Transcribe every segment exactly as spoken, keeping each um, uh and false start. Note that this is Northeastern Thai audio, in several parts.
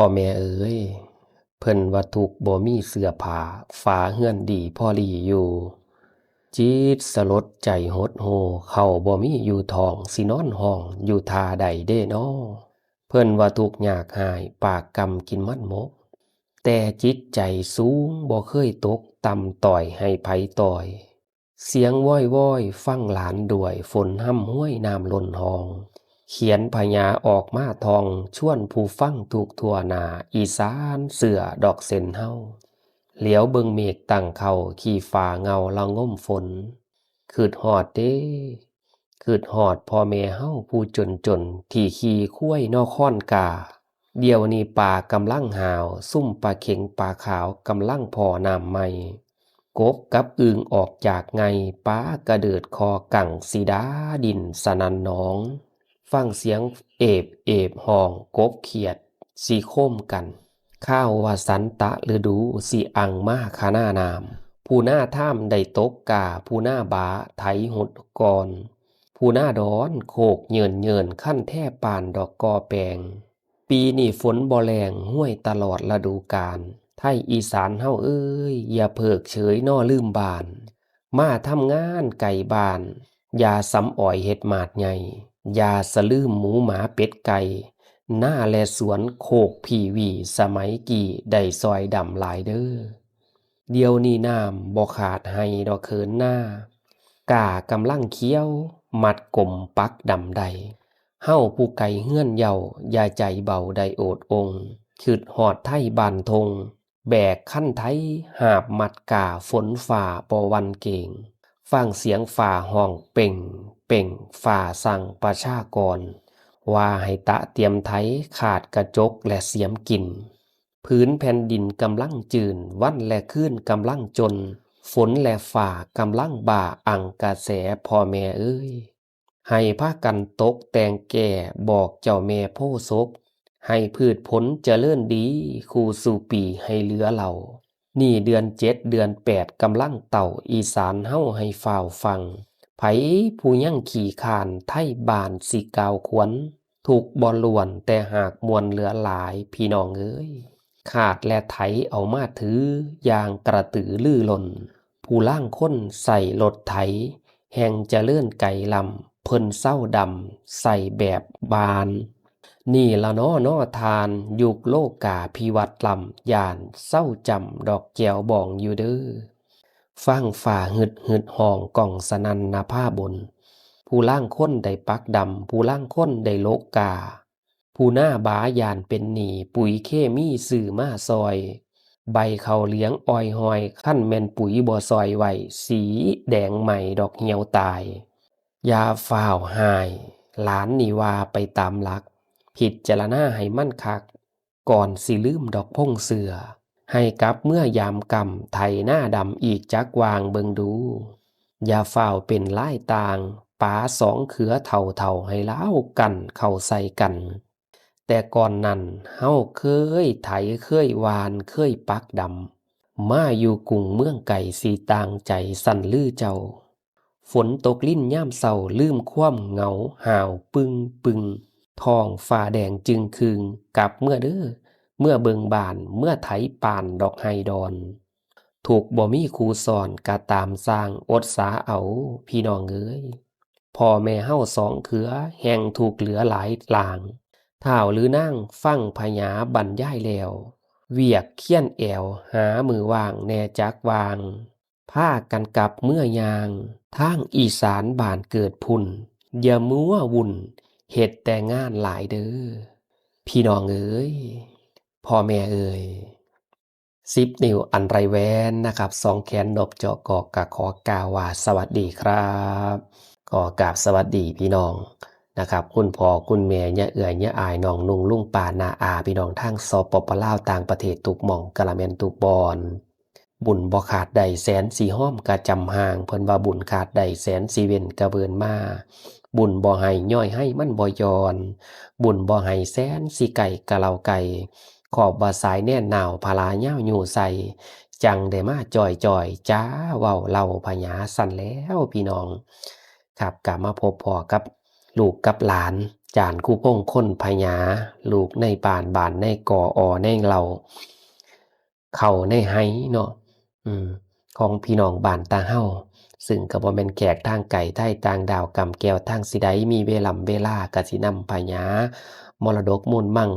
พ่อแม่เอ๋ย เพิ่นว่าทุกข์บ่มีเสื้อผ้า ฝาเฮือนดีพอหลีอยู่ จิตสลดใจหดหู่ ข้าวบ่มีอยู่ท้อง สินอนห้องอยู่ท่าใดเด้น้อ เพิ่นว่าทุกข์ยากหาย ปากกำกินมันหมก แต่จิตใจสูงบ่เคยตกต่ำต้อยให้ไผต่อย เสียงว้อยๆ ฟังหลานด้วย ฝนฮ่ำห้วยน้ำล้นห้อง เขียนพญาออกมาท่อง ชวนผู้ฟังทุกทั่วหน้า อีสานเสื้อดอกเส้นเฮา เหลียวเบิ่งเมฆตั้งเค้า ขี้ฟ้าเงาละงมฝน คิดฮอดเด้ คิดฮอดพ่อแม่เฮาผู้จนๆ ที่ขี่ควายนอคอนกา เดี๋ยวนี้ปลากำลังหาว ซุ่มปลาเข็งปลาขาวกำลังพ้อน้ำใหม่ กบกับอึ่งออกจากไง ปลากระเดิดคอกังสิดาดินสนั่นหนอง ฟังเสียงเอบเอบห้อง กบเขียดสิโคมกัน ข้าววสันตะฤดูสิอังมาคะนาน้ำ ผู้นาท่ามได้ตกกา ผู้นาบาไถหดก่อน ผู้นาดอนโคกเยินเยิน คันแท่ปานดอกกอแปง ปีนี้ฝนบ่แล้ง ห้วยตลอดฤดูกาล ไทยอีสานเฮาเอ้ย อย่าเพิกเฉยน้อลืมบ้าน มาทำงานไกลบ้าน อย่าสำออยเฮ็ดมาดใหญ่ อย่าสะลืมหมูหมาเป็ดไก่ นาและสวนโคกพีวี สมัยกี้ได้ซอยดำหลายเด้อ เดี๋ยวนี้น้ำบ่ขาดไฮ่ดอกเขินนา ก้ากำลังเขียว มัดกมปักดำได้ เฮาผู้ไกลเฮือนเย้า อย่าใจเบาได้โอดอง คิดฮอดไทบ้านทง แบกคันไถ หาบมัดก้า ฝนฟ้าบ่หวั่นเกรง ฟังเสียงฟ้าฮ้องเป่งเป่ง ฟ้าสั่งประชากร ว่าให้ตะเตรียมไถ ขาดกระจกและเสียมกิน ผืนแผ่นดินกำลังจืน วันและคืนกำลังจน ฝนและฟ้ากำลังบ่า อั้งกระแสพ่อแม่เอ้ย ให้พากันตกแต่งแก่ บอกเจ้าแม่โพธิ์ศก ให้พืชผลเจริญดี คู่สู่ปีให้เหลือเหล่า นี่เดือนเจ็ดเดือนแปดกำลังเต้า อีสานเฮาให้ฟ้าวฟัง ไผผู้ยังขี้คร้าน ไทบ้านสิกล่าวขวัญ ทุกข์บ่ล้วนแต่หากม่วนเหลือหลาย พี่น้องเอ้ย คาดและไถเอามาถือ อย่างกระตือรือร้น ผู้ลางคนใส่รถไถ แฮ่งเจริญไกลล้ำ เพิ่นเซาดำ ใส่แบบบ้าน นี่ละน้อน้อท่าน ยุคโลกาภิวัตน์ล้ำ ย้านเซาจำดอกแจ่วบองอยู่เด้อ ฟังฟ้าหึดหึดฮ้องก้องสนั่นนภาบน ผู้ลางคนได้ปักดำ ผู้ลางคนได้โลกกา ผู้นาบาย้านเป็นหนี้ ปุ๋ยเคมีซื้อมาซอย ใบข้าวเหลืองอ่อยหอย คันแม่นปุ๋ยบ่ซอยไว้ สีแดงใหม่ดอกเหี่ยวตาย อย่าฟ้าวฮ้าย หลานนี่ว่าไปตามหลัก พิจารณาให้มันคัก ก่อนสิลืมดอกพงเสื้อ ให้กลับเมือยามค่ำ ไถนาดำอีกจักวางเบิ่งดู อย่าฟ้าวเป็นลายต่าง ป๋าสองเขือเฒ่าๆ ให้ลาวกั้นเข้าใส่กัน แต่ก่อนนั้นเฮาเคยไถเคยหว่านเคยปักดำ มาอยู่กรุงเมืองไกลสิต่างใจสั่นลือเจ้า ฝนตกลินยามเช้าลืมความเหงาหาวปึ้งปึ้ง ท้องฟ้าแดงจึงครึง กลับเมือเด้อ เมือเบิ่งบ้าน เมือไถป่านดอกไฮ่ดอน ทุกข์บ่มีคู่ซ่อน กะตามสร้างอดสาเอา พี่น้องเอ้ย พ่อแม่เฮาสองเขือ แฮ่งทุกข์เหลือหลายหลาง ท้าวหรือนางฟังพญาบรรยายแล้ว เวียกเคียนแอว หามื้อว่างแหน่จักวาง พากันกลับเมือย่าง ทางอีสานบ้านเกิดพุ้น อย่ามัววุ่น เฮ็ดแต่งานหลายเด้อ พี่น้องเอ๋ย พ่อแม่เอ๋ย สิบ นิ้วอันไรแวนนะครับ สองแขนนบเจาะกอก กะขอกล่าวว่าสวัสดีครับ ขอกราบสวัสดีพี่น้องนะครับ คุณพ่อคุณแม่ ญาเอื้อย ญาอ้าย น้องนุ่ง ลุงป้า น้าอา พี่น้องทาง สปป ลาว ต่างประเทศทุกหม่อง กะละแม่นทุกบ่อน บุญบ่ขาดได้แสนสิฮอมกะจำห่าง เพิ่นว่าบุญขาดได้แสนสิเว้นกะเวินมา บุญบ่ให้ย้อยให้มันบ่ย้อน บุญบ่ให้แสนสิไกลกะเล่าไกล ขอบว่าสายแน่นหนาว พลายาวอยู่ใส่ จั่งได้มาจ่อยๆ จ้าเว้าเล่าพญาสั่นแล้วพี่น้อง ครับ กะมาพบพ้อกับลูกกับหลาน จานคู่พงคนพญา ลูกในบ้าน บ้านในกออในเหล่า เข้าในไหเนาะ อืม ของพี่น้องบ้านตาเฮา ซึ่งก็บ่แม่นแขกทางไกล ไทยต่างดาว กำแก้วทางสิใด มีเวลา เวลาก็สินำพญา มรดกมูลมัง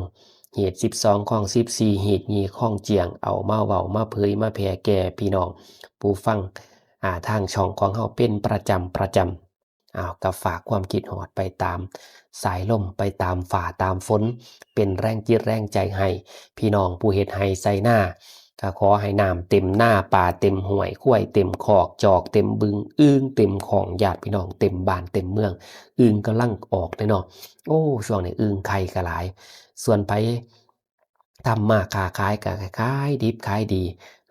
หีดสิบสอง คองสิบสี่ หีดยี่ คองเจียง เอามาเว้า มาเผย มาแผ่แก่พี่น้องผู้ฟัง อ่า ทางช่องของเฮาเป็นประจำ ประจำ อ้าว ก็ฝากความคิดฮอดไปตามสายลม ไปตามฟ้าตามฝน เป็นแรงจิตแรงใจให้พี่น้องผู้เฮ็ดไฮ่ไถนา ก็ขอให้น้ำเต็มนา ปลาเต็มห้วย ควายเต็มคอก จอกเต็มบึง อึ่งเต็มข่อง ญาติพี่น้องเต็มบ้านเต็มเมือง อึ่งกำลังออกเลยเนาะ โอ้ ช่วงนี้อึ่งไข่ก็หลาย ส่วนไผทำมาค้าขายก็ขายดิบขายดี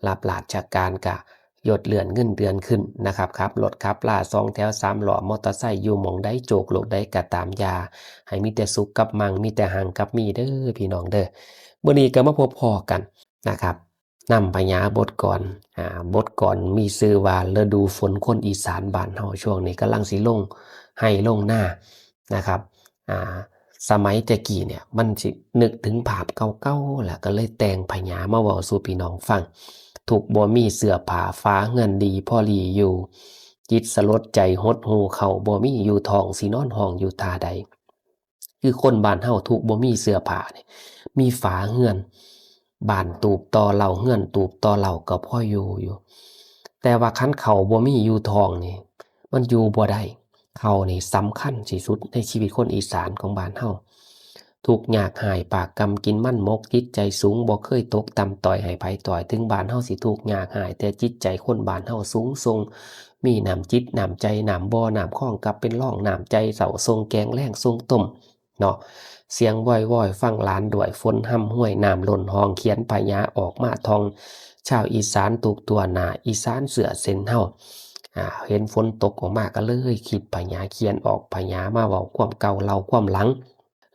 รับราชการก็ยศเลื่อนเงินเดือนขึ้นนะครับ ขับรถขับลาสองแถวสามล้อ มอเตอร์ไซค์อยู่หม่องใด โจกโลกใดก็ตาม อย่าให้มีแต่สุขกับมั่ง มีแต่หังกับมีเด้อพี่น้องเด้อ มื้อนี้ก็มาพบพ้อกันนะครับ นำพญาบทกลอน อ่า บทกลอนมีชื่อว่าฤดูฝนคนอีสานบ้านเฮา ช่วงนี้กำลังสิลงไฮ่ลงนานะครับ อ่า สมัยแต่กี้เนี่ย มันสินึกถึงภาพเก่าๆ แล้วก็เลยแต่งพญามาเว้าสู่พี่น้องฟัง ทุกข์บ่มีเสื้อผ้า ฝาเฮือนดีพอหลีอยู่ จิตสลดใจหดหู่ ข้าวบ่มีอยู่ท้อง สินอนห้องอยู่ท่าใด คือคนบ้านเฮาทุกข์บ่มีเสื้อผ้านี่ มีฝาเฮือน บ้านตูบต่อเหล่า เฮือนตูบต่อเหล่าก็พออยู่อยู่ แต่ว่าคันข้าวบ่มีอยู่ท้องนี่ มันอยู่บ่ได้ ข้าวนี่สำคัญที่สุดในชีวิตคนอีสานของบ้านเฮา ทุกข์ยากหายปากกำกินมันหมก จิตใจสูงบ่เคยตกต่ำต่อยให้ไผต่อย ถึงบ้านเฮาสิทุกข์ยากหาย แต่จิตใจคนบ้านเฮาสูงส่ง มีน้ำจิตน้ำใจ น้ำบ่อน้ำคลองกลับเป็นร่อง น้ำใจเศร้าส่งแกงแลงส่งต้มเนาะ เสียงว้อยๆ ฟังหลานด้วย ฝนฮ่ำห้วยน้ำล้นห้อง เขียนพญาออกมาท่อง ชาวอีสานทุกทั่วหน้า อีสานเสื้อเส้นเฮา อ่า เห็นฝนตกออกมาก็เลยคิดพญา เขียนออกพญามาเว้าความเก่าเล่าความหลัง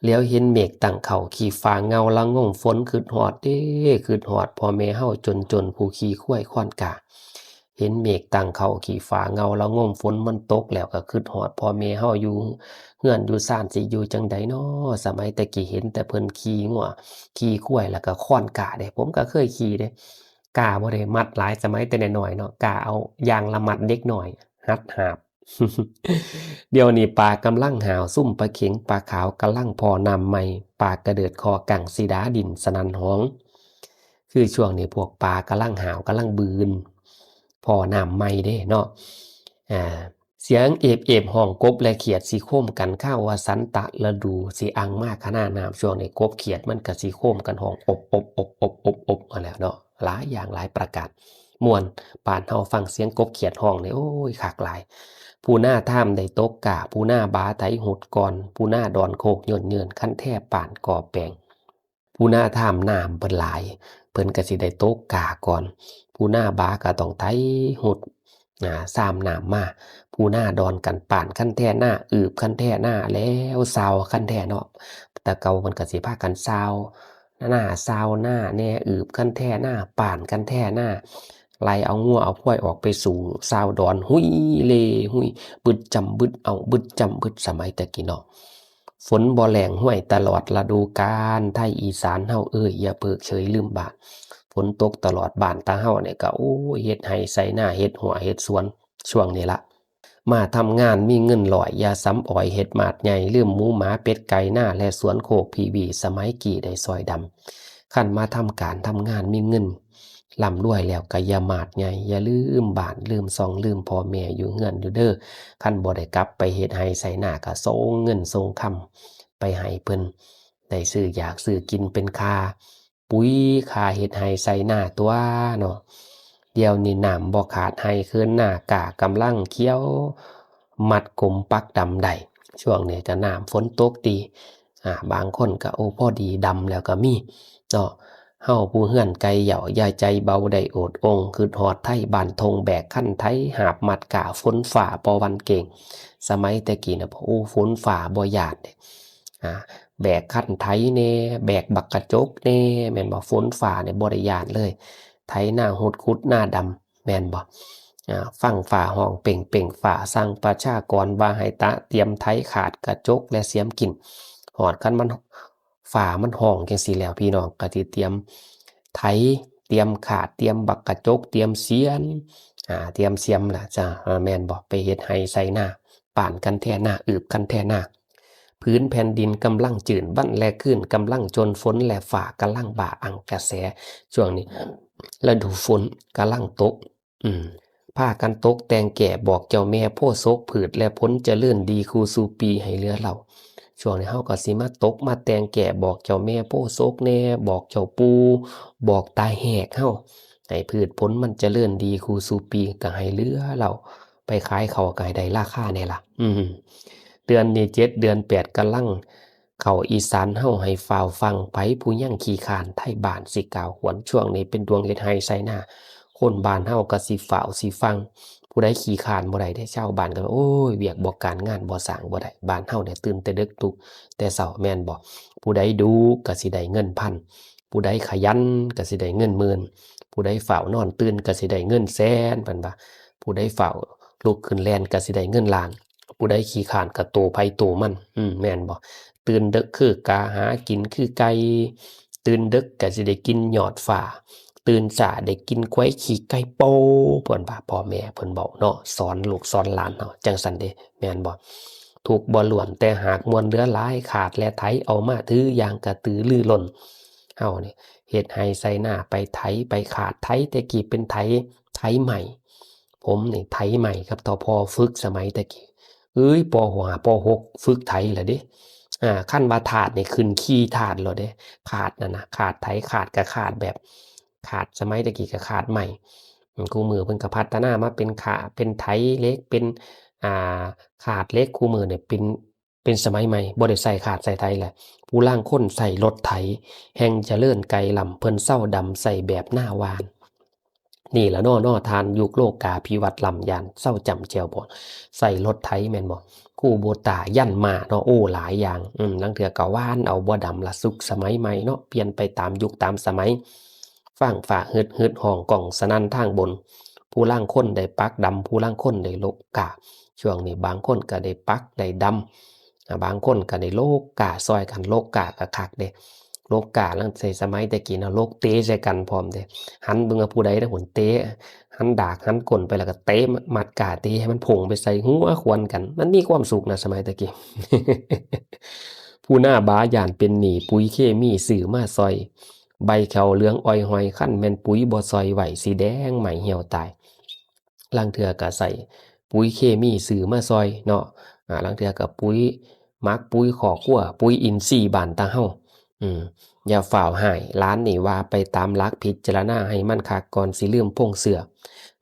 เหลียวเห็นเมฆตั้งเข้าขี้ฟ้าเงาละงมฝน คิดฮอดเด้ คิดฮอดพ่อแม่เฮาจนๆ ผู้ขี่ควายคอนกา เห็นเมฆตั้งเข้าขี้ฟ้าเงาละงมฝนมันตกแล้วก็คิดฮอดพ่อแม่เฮาอยู่เฮือนอยู่ซานสิอยู่จั่งใดน้อ สมัยแต่กี้เห็นแต่เพิ่นขี่งัวขี่ควายแล้วก็คอนกาเด้ ผมก็เคยขี่เด้ กาบ่ได้มัดหลาย สมัยแต่น้อยๆ เนาะ กาเอาอย่างละมัดเด็กน้อย หัดหาบ เดี๋ยวนี้ปลากำลังหาว ซุ่มปลาเข็งปลาขาวกำลังพ้อน้ำใหม่ ปลากระเดิดคอกังสีดาดินสนั่นหอง คือช่วงนี้พวกปลากำลังหาวกำลังบืน พ้อน้ำใหม่เด้เนาะ อ่า เสียงเอบๆ ฮ้องกบและเขียดสิโคมกัน คาววสันตะฤดูสิอังมาคะนาน้ำ ช่วงนี้กบเขียดมันก็สิโคมกันฮ้องอบอบอบอบอบอบนั่นแหละเนาะ หลายอย่างหลายประการ ม่วน บ้านเฮาฟังเสียงกบเขียดฮ้องนี่ โอ้ย คักหลาย ผู้นาทามได้ตกกล้า ผู้นาบาไถหุดก่อน ผู้นาดอนโคกย่นเยิน คันแท้ป่านก่อแปง ผู้นาทามน้ำเพิ่นหลาย เพิ่นก็สิได้ตกกล้าก่อน ผู้นาบาก็ต้องไถหุด อ่า ซามน้ำมา ผู้นาดอนกันป่าน คันแท้นาอืบ คันแท้นาแล้วซาว คันแท้เนาะ แต่เก่ามันก็สิพากันซาว นาซาวนาแน่ อืบคันแท้นา ป่านคันแท้นา ไล่เอางัวเอาควายออกไปสู่ซาวดอน หุยเลหุย บึดจำบึดเอา บึดจำบึด สมัยแต่กี้เนาะ ฝนบ่แล้งห้วยตลอดฤดูกาล ไทยอีสานเฮาเอ้ย อย่าเพิกเฉยลืมบ้าน ฝนตกตลอด บ้านตาเฮาเนี่ยก็ โอ้ย เฮ็ดไฮ่ไถนา เฮ็ดหัวเฮ็ดสวน ช่วงนี้ละ มาทำงานมีเงินร้อย อย่าสำออยเฮ็ดมาดใหญ่ ลืมหมูหมาเป็ดไก่นาและสวนโคกพีวี สมัยกี้ได้ซอยดำ คันมาทำการทำงานมีเงินร่ำรวยแล้วก็อย่ามาดใหญ่ อย่าลืมบ้านลืมซอง ลืมพ่อแม่อยู่เฮือนอยู่เด้อ คันบ่ได้กลับไปเฮ็ดไฮ่ไถนาก็ส่งเงินส่งคำไปให้เพิ่น ได้ซื้ออยากซื้อกินเป็นค่า ปุ๋ยค่าเฮ็ดไฮ่ไถนาตั่วเนาะ เดี๋ยวนี้น้ำบ่ขาดไฮ่เคินนา กล้ากำลังเขียว มัดกมปักดำได้ ช่วงนี้ก็น้ำฝนตกติ อ่า บางคนก็ โอ้ พอดีดำแล้วก็มีเนาะ เฮาผู้เฮือนไกลเหย้า อย่าใจเบาได้โอดโอง คิดฮอดไทบ้านท่ง แบกคันไถ หาบมัดกล้า ฝนฟ้าบ่หวั่นเกรง สมัยแต่กี้น่ะ โอ้ ฝนฟ้าบ่ย้านเด้ อ่า แบกคันไถแน่ แบกบักกะจกแน่ แม่นบ่ ฝนฟ้าเนี่ยบ่ได้ย้านเลย ไถนาหุดขุดนาดำ แม่นบ่ อ่า ฟังฟ้าฮ้องเป่งเป่ง ฟ้าสั่งประชากรว่าให้ตะเตรียมไถ ขาดกะจกและเสียมกิน ฮอดคันมัน ฟ้ามันฮ้องจั่งซี้แล้ว พี่น้องก็สิเตรียมไถ เตรียมขาก เตรียมบักกะจก เตรียมเสียม อ่า เตรียมเสียมล่ะจ้า อ่า แม่นบ่ ไปเฮ็ดไฮ่ไถนา ป้านกันแท่นา อืบกันแท่นา ผืนแผ่นดินกำลังจื้น วันและคืนกำลังจ่น ฝนและฟ้ากำลังบ่าอั้งกระแส ช่วงนี้ฤดูฝนกำลังตก อืม พากันตกแต่งแก้บอกเจ้าแม่โพธิ์ศก พืชและผลเจริญดีคู่สู่ปีให้เหลือเล่า ช่วงนี้เฮาก็สิมาตกมาแต่งแก้บอกเจ้าแม่โพธิ์ศกแหน่ บอกเจ้าปู่ บอกตาแหกเฮา ให้พืชผลมันเจริญดีคู่สู่ปี ก็ให้เหลือเล่า ไปขายข้าวก็ให้ได้ราคาแหน่ล่ะ อืม เดือนนี้เจ็ด เดือนแปดกำลัง เข้าอีสานเฮาให้ฟ้าวฟั่ง ไผผู้ยังขี้คร้านไทบ้านสิกล่าวขวัญ ช่วงนี้เป็นดวงเฮ็ดไฮ่ไถนา คนบ้านเฮาก็สิฟ้าวสิฟั่ง ผู้ใดขี้คร้านบ่ได้เด้ ชาวบ้านก็ โอ้ย เวียกบ่การงานบ่สร้างบ่ได้ บ้านเฮาเนี่ยตื่นแต่ดึกทุกแต่เช้า แม่นบ่ ผู้ใดดุก็สิได้เงินพัน ผู้ใดขยันก็สิได้เงินหมื่น ผู้ใดฟ้าวนอนตื่นก็สิได้เงินแสน เพิ่นว่า ผู้ใดฟ้าวลุกขึ้นแล่นก็สิได้เงินล้าน ผู้ใดขี้คร้านก็โตไผโตมัน อืม แม่นบ่ ตื่นดึกคือกา หากินคือไก่ ตื่นดึกก็สิได้กินยอดฟ้า ตื่นช้าได้กินควายขี้ไก่โป้ เพิ่นว่า พ่อแม่เพิ่นเว้าเนาะ สอนลูกสอนหลานเนาะ จั่งซั้นเด้ แม่นบ่ ทุกข์บ่ล้วนแต่หากมวลเหลือหลาย คร้านและไถเอามาถืออย่างกระตือรือร้น เฮานี่เฮ็ดไฮ่ไถนา ไปไถไปคร้าน ไถแต่กี้เป็นไถ ไถไม้ ผมนี่ไถไม้ครับ เฒ่าพ่อฝึกสมัยแต่กี้ เอ้ย ป.ห้า ป.หก ฝึกไถแล้วเด้ อ่า คันว่าถาดนี่ขึ้นคีย์ถาดแล้วเด้ คร้านนั่นน่ะ คร้านไถ คร้านก็คร้านแบบ คร้านสมัยแต่กี้ก็คร้านไม้ อืม คู่มื้อเพิ่นก็พัฒนามาเป็นคร้าน เป็นไถเหล็ก เป็น อ่า คร้านเหล็ก คู่มื้อนี่เป็น เป็นสมัยใหม่ บ่ได้ใช้คร้านใช้ไถแล้ว ผู้ลางคนใช้รถไถ แฮ่งเจริญไกลล้ำ เพิ่นเซาดำใช้แบบนาหว่าน นี่ล่ะน้อ น้อท่าน ยุคโลกาภิวัตน์ล้ำ ย้านเซาจ้ำแจ่วบอง ใช้รถไถแม่นบ่ คูโบต้า ยันต์ม้าเนาะ โอ้ หลายอย่าง อืม ลางเทื่อก็หว่านเอา บ่ดำละ สุกสมัยใหม่เนาะ เปลี่ยนไปตามยุคตามสมัย ฟ้างฟ้าฮึดๆ ฮ้องก้องสนั่นทางบน ผู้ลางคนได้ปักดำ ผู้ลางคนได้โลกา ช่วงนี้บางคนก็ได้ปักได้ดำ อ่า บางคนก็ได้โลกา ซ่อยกัน โลกาก็คักเด้ โลกาลางเทื่อสมัยแต่กี้เนาะ โลกเตะใส่กันพร้อมเด้ หันเบิ่งว่าผู้ใดเด้อ หันเตะ หันดาก หันก้นไปแล้วก็เตะ มัดกาเตะให้มันพุ่งไปใส่หัวขวนกัน มันมีความสุขนะสมัยแต่กี้ ผู้นาบาย้านเป็นหนี้ ปุ๋ยเคมีซื้อมาซ่อย ใบข้าวเหลืองอ่อยหอย คันแม่นปุ๋ยบ่ซ่อยไว้ สิแดงใหม่เหี่ยวตาย ลางเทื่อก็ใช้ปุ๋ยเคมีซื้อมาซ่อยเนาะ อ่า ลางเทื่อก็ปุ๋ยหมัก ปุ๋ยคอกวัว ปุ๋ยอินทรีย์บ้านตาเฮา อืม อย่าฟ้าวฮ้าย หลานนี่ว่าไปตามหลัก พิจารณาให้มันคักก่อนสิลืมพงเสื้อ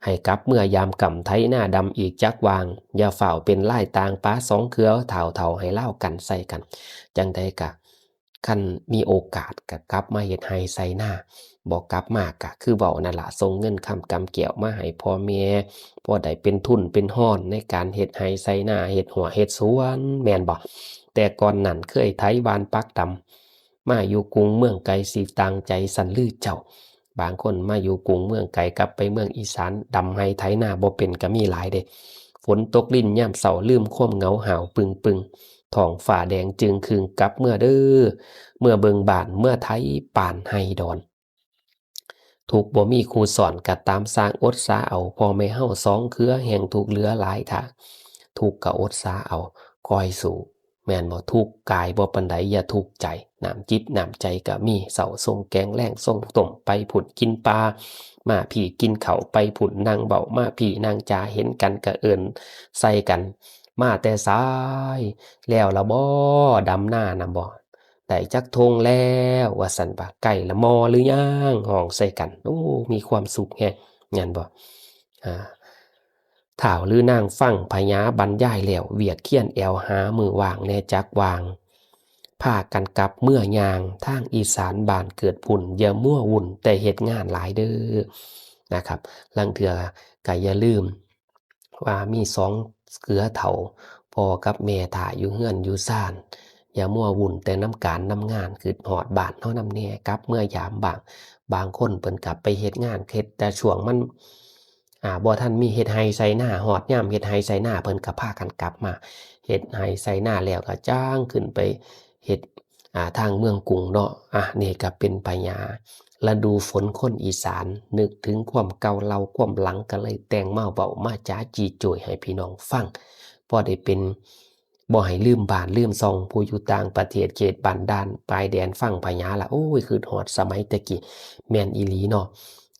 ให้กลับเมือยามค่ำ ไถนาดำอีกจักวาง อย่าฟ้าวเป็นลายต่าง ปาสองเครือเฒ่าๆ ให้ลาวกันใส่กัน จั่งใดก็ คันมีโอกาสก็กลับมาเฮ็ดไฮ่ไถนา บ่กลับมาก็คือเว้านั่นล่ะ ส่งเงินคำกำแก้วมาให้พ่อแม่ พอได้เป็นทุนเป็นฮอนในการเฮ็ดไฮ่ไถนา เฮ็ดฮั้วเฮ็ดสวน แม่นบ่ แต่ก่อนนั้นเคยไถหว่านปักดำ มาอยู่กรุงเมืองไกลสิต่างใจสันลือเจ้า บางคนมาอยู่กรุงเมืองไกลกลับไปเมืองอีสาน ดำไฮ่ไถนาบ่เป็นก็มีหลายเด้ ฝนตกรินยามเช้าลืมความเหงาหาวปึงๆ ท้องฟ้าแดงจึงครึงกลับเมือเด้อ เมือเบิ่งบ้านเมือไถป่านไฮ่ดอน ทุกข์บ่มีคู่ซ้อนก็ตามสร้างอดสาเอา พ่อแม่เฮาสองเครือแฮ่งทุกข์เหลือหลายถ้า ทุกข์ก็อดสาเอา คอยสู้ แม่นบ่ ทุกข์กายบ่ปานใดอย่าทุกข์ใจ น้ำจิตน้ำใจก็มี เช้าส่งแกงแลงส่งต้มไปพุ้นกินปลา มาพี้กินข้าวไปพุ้นนั่งเว้า มาพี้นั่งจา เห็นกันก็เอิ้นใส่กัน มาแต่ไส แล้วละบ่ ดำนานะบ่ ได้จักท่งแล้ว ว่าซั่นว่า ใกล้ละมอหรือยัง ฮ้องใส่กัน โอ้ มีความสุขแฮง แม่นบ่ อ่า ท้าวหรือนางฟังพญาบรรยายแล้ว เวียกเคียนแอ่วหามื้อว่างแหน่จักว่าง พากันกลับเมือย่างทางอีสานบ้านเกิดพุ้น อย่ามัววุ่นแต่เฮ็ดงานหลายเด้อ นะครับ ลางเทื่อก็อย่าลืมว่ามีสองเครือเฒ่า พ่อกับแม่ท่าอยู่เฮือนอยู่ซาน อย่ามัววุ่นแต่นำการนำงาน คิดฮอดบ้านเฮานำแหน่ กลับเมือยามบ้าง บางคนเพิ่นก็ไปเฮ็ดงาน เฮ็ดแต่ช่วงมัน อ่า บ่ทันมีเฮ็ดไฮ่ไถนา ฮอดยามเฮ็ดไฮ่ไถนา เพิ่นก็พากันกลับมา เฮ็ดไฮ่ไถนาแล้วก็จั่งขึ้นไป เฮ็ด อ่า ทางเมืองกรุงเนาะ อ่ะ นี่ก็เป็นพญาฤดูฝนคนอีสาน นึกถึงความเก่าเล่าความหลัง ก็เลยแต่งมาเว้ามาจ๋าจี้โจยให้พี่น้องฟัง พอได้เป็น บ่ให้ลืมบ้านลืมช่อง ผู้อยู่ต่างประเทศเขตบ้านด่านปายแดนฟังพญาละ โอ้ย คิดฮอดสมัยแต่กี้ แม่นอีหลีเนาะ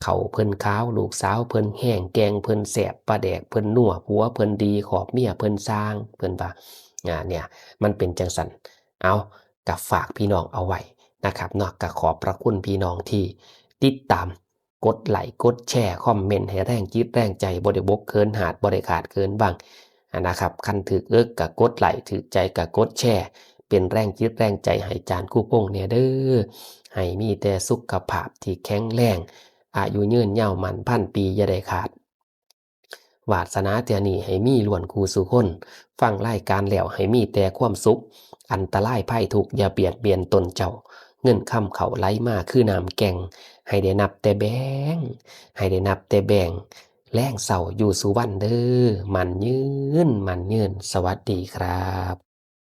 ข้าวเพิ่นขาว ลูกสาวเพิ่นแฮง แกงเพิ่นแซ่บ ปลาแดกเพิ่นนัว ผัวเพิ่นดี ขอบเมียเพิ่นซ่าง เพิ่นว่า อ่า เนี่ย มันเป็นจั่งซั้น เอา ก็ฝากพี่น้องเอาไว้นะครับเนาะ ก็ขอบพระคุณพี่น้องที่ติดตาม กดไลค์ กดแชร์ คอมเมนต์ให้แรงจิตแรงใจ บ่ได้บกเคินหาด บ่ได้ขาดเคินบัง อ่ะนะครับ คันถืกเอิกก็กดไลค์ ถืกใจก็กดแชร์ เป็นแรงจิตแรงใจให้จารย์กู้พงษ์แหน่เด้อ ให้มีแต่สุขภาพที่แข็งแรง อายุยืนยาวหมั้นพันปี อย่าได้ขาด วาสนาเทื่อนี้ให้มีล้วนคู่สู่คน ฟังรายการแล้วให้มีแต่ความสุข อันตรายภัยทุกข์อย่าเบียดเบียนตนเจ้า เงินคำเข้าไหลมาคือน้ำแก่ง ให้ได้นับแต่แบงก์ ให้ได้นับแต่แบงก์ แลงเช้าอยู่สุวรรณเด้อ หมั้นยืน หมั้นยืน สวัสดีครับ